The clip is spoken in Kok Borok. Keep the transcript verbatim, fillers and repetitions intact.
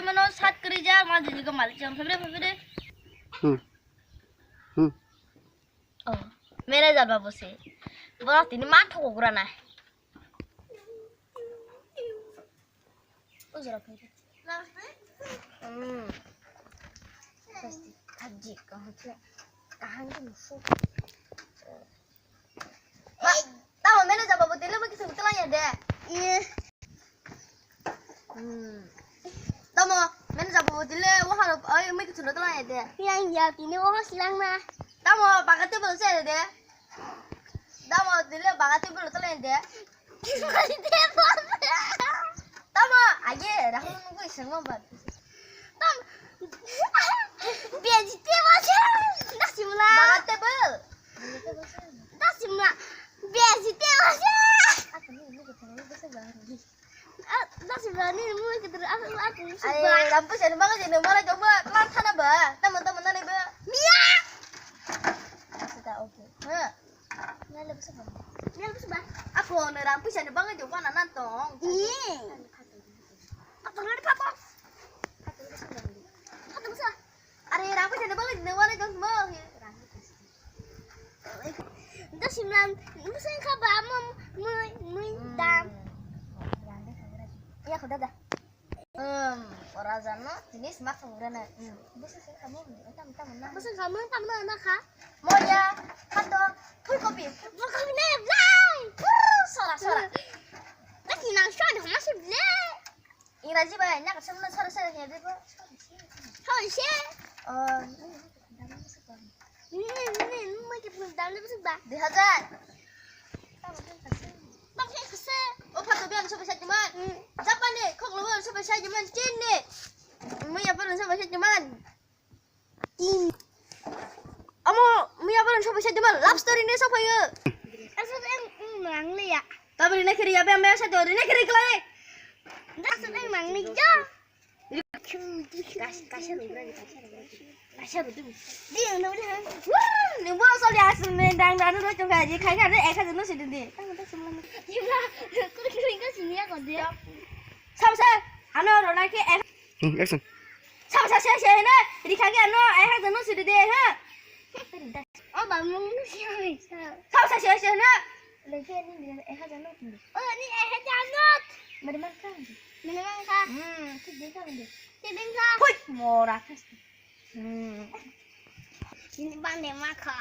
Mano sat kri ja ma jiji ko malik jam phabre phabre. Hmm. Hmm. Oh, manager babu se. Bo tini ma thok gra na. Ujra phaide. Hmm. Plastic khabji kaham khe. Kaham khe musu. Tamo mene jaba bo tele mo kisu tela ya de. Hmm. Tamo mene jaba bo tele wo haro ai mo kisu tela ya de. Yang ya tini wo silang na. Tamo bagate bo se de. Tamo tele bagate bo tela ya de. Tamo age rahul nunggu iseng mo bat. Tam. Biaji te bose. Dasimla. Baga table. Dasimla. Biaji te bose. Dasimla ni mu ke ter aku aku. Ai, lampu seni baga jeni mara coba pelan sana ba. Teman-teman nani ba. Mia. Sudah oke. Ha. Nale bose ba. Nale bose ba. Aku ne lampu seni baga jauh mana nantong. Iya. Apa nggak apa? Kata bisa. Are rang pesa ne bang ne wala jong mo. Dah sembilan musim kaba mum mui mui dam. Ya khuda dah. Em, ora jano jenis mak sangrana. Bisa sih kamu tam tam na. Bisa kamu tam na na kha. Moya, kato, full copy. Full copy na blai. Sora sora. Kasi nang shot homa si blai. Ingraji bai, na kaisa mano sara sara khe debo. Thoi se. Oh, ni ni ni mai ke pun dam le ba. Dui hajar. Bang khe khase. O phato bian sobai sai juman. Japani khoklo bian sobai sai juman. Chini. Muya bian sobai sai juman. Amo, muya borok sobai sai dima love story ni sopai yo. Asa eng eng nang le ya. Tabri na kiri ya be me sa dori na kiri klai. Asa eng nang le ya. Kas kas rudra kas rudra. Kas rudra. Di yang nang le. Ni bo so ya sun ne dang dang ro chung ka ji khai ka re ek hajar no si di. Tang ta sum lang. Di ba. Kuri kuri ka sini ya ko de. Sam sa. Ano ro na ke ek. Hmm, action. Sabo sa se se na, rikha ge ano, eh, ha, jano sidi de, ha. O ba mung si oi sa. Sabo sa se se na. Le ke ni ni, eh, ha, jano. O ni, eh, ha, jano. Mari man ka. Mari man ka. Hmm, ki de ka de. Ki de ka. Pui, mora ka. Hmm. Ini bang de ma ka.